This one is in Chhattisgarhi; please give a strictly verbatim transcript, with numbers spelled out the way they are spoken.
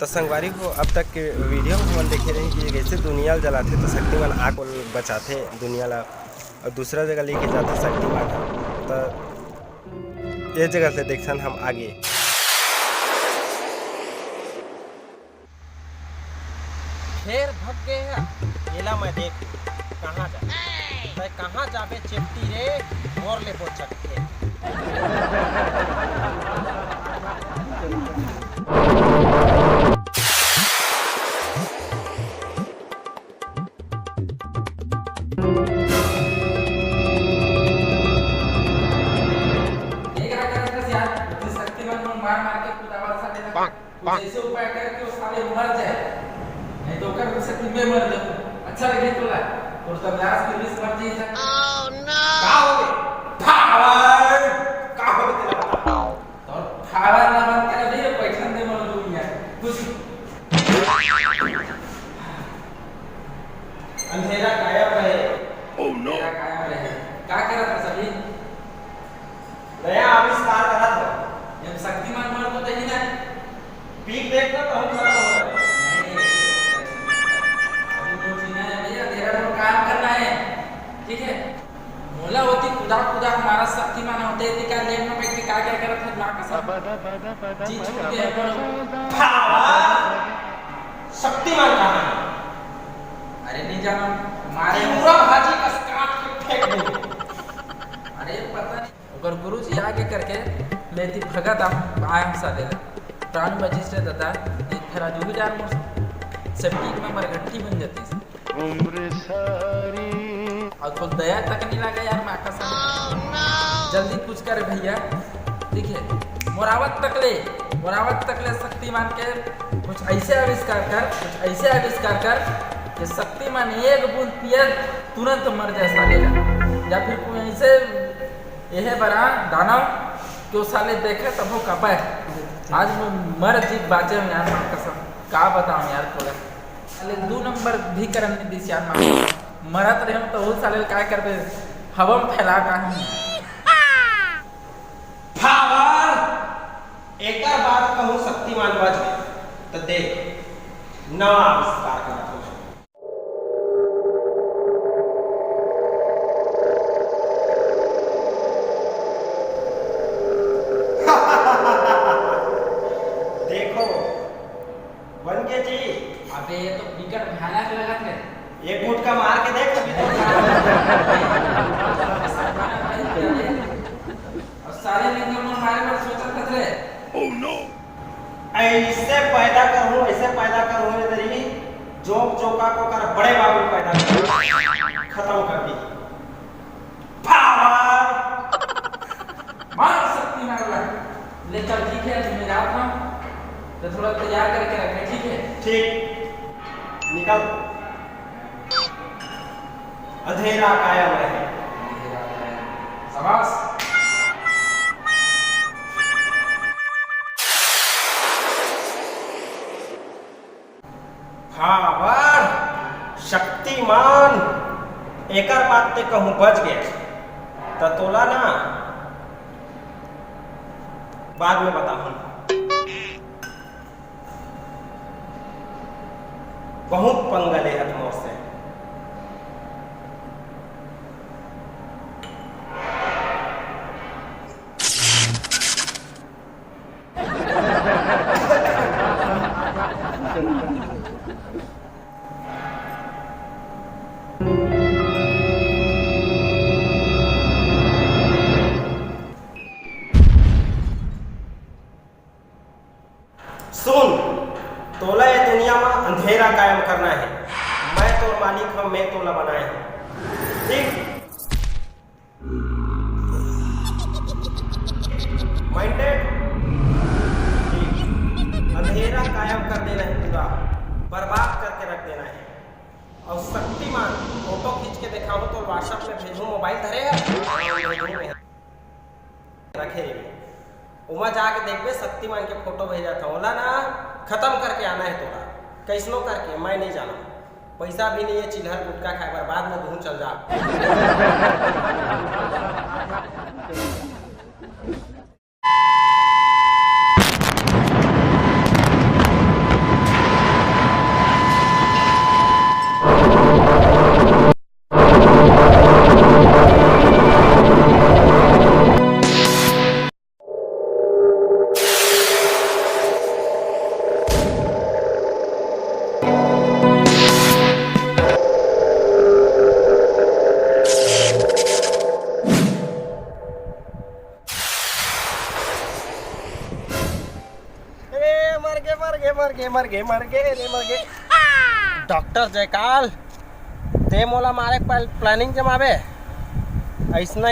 संगवारी हो, अब तक के वीडियो में हमन देखे रही कि जैसे दुनिया ल जलाथे तो शक्तिमान आग को बचाथे दुनिया ला, और दूसरा जगह लेके जाथे शक्तिमान। तो ये जगह से देखथन हम आगे। फेर भग गे हे, एला मैं देख कहाँ जाबे। तै कहाँ जाबे चेपटी रे, मोर ले बोचक के। ये का करत हस यार? तू शक्तिमान मन मार मार के कुदावत सा देना। कुछ ऐसे उपाय कर कि वो साले मर जाए, नहीं तो ओकर से कि मैं मर जाऊं। अच्छा लगे तोला? तोर तबलास के बीच मर जाई था। का हो गए? पावर! का हो गए तेरा? तो पावर ना बंद कर दे, बैठन दे मर दूंगा। कुछ अंधेरा कायम रहे। Oh no! अंधेरा कायम रहे। का करत हस अभी? नया आविष्कार करत हो। ये शक्तिमान मर तो नहीं ना? पीक देख ना, तो हम खत्म हो गए। नहीं, अभी कुछ नहीं है भैया, तेरा को काम करना है, ठीक है? मोला होती खुदा खुदा हमारा शक्तिमान होते, यदि का लेन में बैठ के का क्या करत है, ना कसम। जी छूट गए हैं, पर भावा, शक्तिमान कहाँ है? अरे नहीं जाना, मारे पूरा भाजी कस काट के फेंक दो। अरे पता नहीं। ओकर गुरुजी आगे करके लेती भगत आप आए हम साले ला। प्राण बचिस रे दादा, एक फेर आज उही डार मोर सेफ्टी में मरघट्टी बन जाती। उम्र सारी। और कुछ दया तक नहीं लगा यार, माँ कसम। जल्दी कुछ करे भैया, ठीक है? मोरावत तक ले, मोरावत तक ले शक्तिमान के कुछ ऐसे आविष्कार कर, कुछ ऐसे आविष्कार कर कि शक्तिमान एक बूंद पिए तुरंत मर जाए साले ला। या फिर कोई ऐसे एहे बरा दानव, क्यों साले देखे तभो कपय। आज मैं मर जीत बाचे हूँ यार, माँ कसम। का बताऊँ यार तोला। साले दू नंबर भी करन नहीं दिस यार, माँ कसम। मरत रहे तो वो साले काय करबे, हवा में फैला का हूँ। पावर! एकर बाद कहूँ शक्तिमान बच गए, तो देख, नवा आविष्कार करत हूँ। देखो, बन के जी। अबे, ये तो बिकट भयानक लगत है। एक घूंट का मार के देख, अभी तो। और सारे लिंगम मारे बर सोचत हस रे। Oh no! ऐसे पैदा करूँ, ऐसे पैदा करूँ रे तेरी, जोक जोका को कर बड़े बाबू पैदा करूँ, खत्म कर दी। पावर! मार शक्ति मार ला। ले चल, ठीक है, आज मैं जात हूँ, तो थोड़ा तैयार करके रखे, ठीक है? ठीक, निकल। अंधेरा कायम रहे। शाबाश। पावर, शक्तिमान, एकर बाद ते कहूँ बच गए, त तोला ना बाद में बताहूँ। बहुत पंगा लेहत मोर से। सुन, तोला ये दुनिया म अंधेरा कायम करना हे। मैं तोर मालिक हूँ, मैं तोला बनाए हूँ। ठीक? Minded? ठीक। अंधेरा कायम कर देना हे पूरा, बर्बाद करके रख देना हे। और शक्तिमान फोटो खींच के दिखाऊँ तो WhatsApp में भेजूँ, मोबाइल धरे हे? भेजूँ मैं। रखे रहिबे। ओमा जाके देखबे, शक्तिमान के फोटो भेजत हव, ओला ना खत्म करके आना हे तोला, कइसनो करके, मैं नहीं जानव। पइसा भी नहीं हे चिल्हर गुटखा खाए बर, बाद में दूँ, चल जा। मर गे, मर गे रे, मर गे। डॉक्टर जयकाल, ते मोला मारे के planning जमाबे। ऐसना